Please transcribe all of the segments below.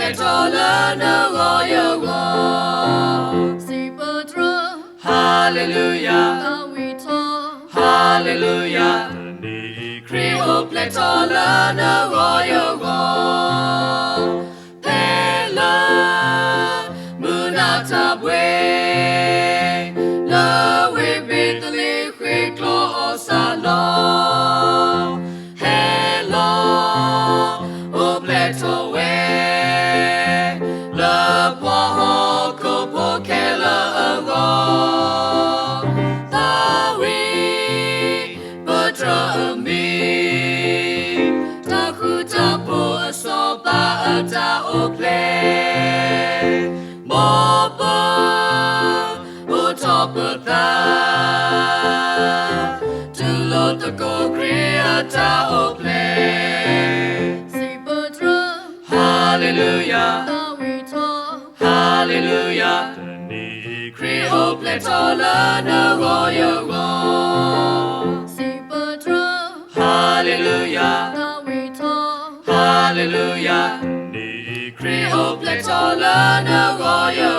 အိၣ်ဖျဲၣ်ထီၣ်လၢနဂီၢ်ယဂီၢ်, စံးပတြၢၤ, Hallelujah, သးဝံၣ်ထီၣ်, Hallelujah, တနံၤအံၤခရံာ်အိၣ်ဖျဲၣ်ထီၣ်လၢနဂီၢ်ယဂီၢ်, ဖဲလၢ မုၢ်နၤတၢ်ဘှံး လၢဝ့ၢ်ဘ့းသလ့ဃ့ၢ်ကျိအီၣ်စၢ်လီၤ, ဟဲလီၤ အိၣ်ဖျဲၣ်ထီၣ်ဝဲ လၢပှၤဟီၣ်ခိၣ်ဖိခဲလၢာ်အဂီၢ်, သးဝံၣ် ပတြၢၤအမံၤ, တၢ်ဃူတၢ်ဖိးအစီၤပၤအတၢ်အိၣ်ဖျဲၣ်, မ်ပအိၣ်ထီၣ်ပသး တူၢ်လိာ်သကိးခရံာ်အတၢ်အိၣ်ဖျဲၣ်, စံးပတြၢၤ, Hallelujah, သးဝံၣ်ထီၣ်, Hallelujah, တနံၤအံၤခရံာ်အိၣ်ဖျဲၣ်ထီၣ်လၢနဂီၢ်ယဂီၢ်, စံးပတြၢၤ, Hallelujah, သးဝံၣ်ထီၣ်, Hallelujah, တနံၤအံၤခရံာ်အိၣ်ဖျဲၣ်ထီၣ်လၢနဂီၢ်ယဂီၢ်.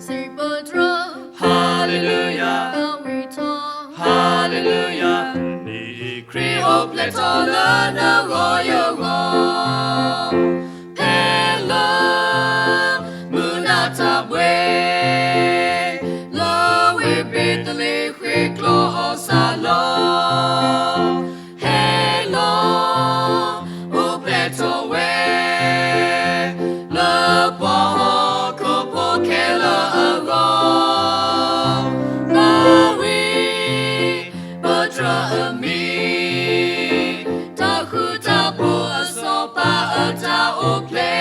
စံးပတြၢၤ, Hallelujah, သးဝံၣ်ထီၣ်, Hallelujah, တနံၤအံၤခရံာ်အိၣ်ဖျဲၣ်ထီၣ်လၢနဂီၢ်ယဂီၢ်, ဖဲလၢ မုၢ်နၤတၢ်ဘှံး လၢဝ့ၢ်ဘ့းသလ့ဃ့ၢ်ကျိအီၣ်စၢ်လီၤ, ဟဲလီၤ အိၣ်ဖျဲၣ်ထီၣ်ဝဲ လၢပှၤဟီၣ်ခိၣ်ဖိခဲလၢာ်အဂီၢ်, သးဝံၣ် ပတြၢၤအမံၤ, တၢ်ဃူတၢ်ဖိးအစီၤပၤအတၢ်အိၣ်ဖျဲၣ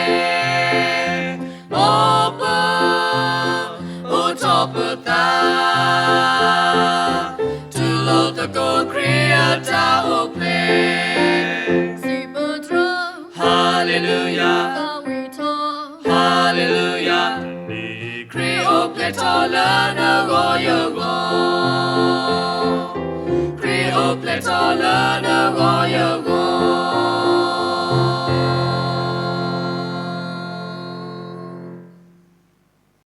်, မ်ပ အိၣ်ထီၣ်ပသး တူၢ်လိာ်သကိးခရံာ်အတၢ်အိၣ်ဖျဲၣ်, စံးပတြၢၤ, Hallelujah, သးဝံၣ်ထီၣ်, Hallelujah, ခရံာ်အိၣ်ဖျဲၣ်ထီၣ်လၢနဂီၢ်ယဂီၢ်, ခရံာ်အိၣ်ဖျဲၣ်ထီၣ်လၢနဂီၢ်ယဂီၢ်.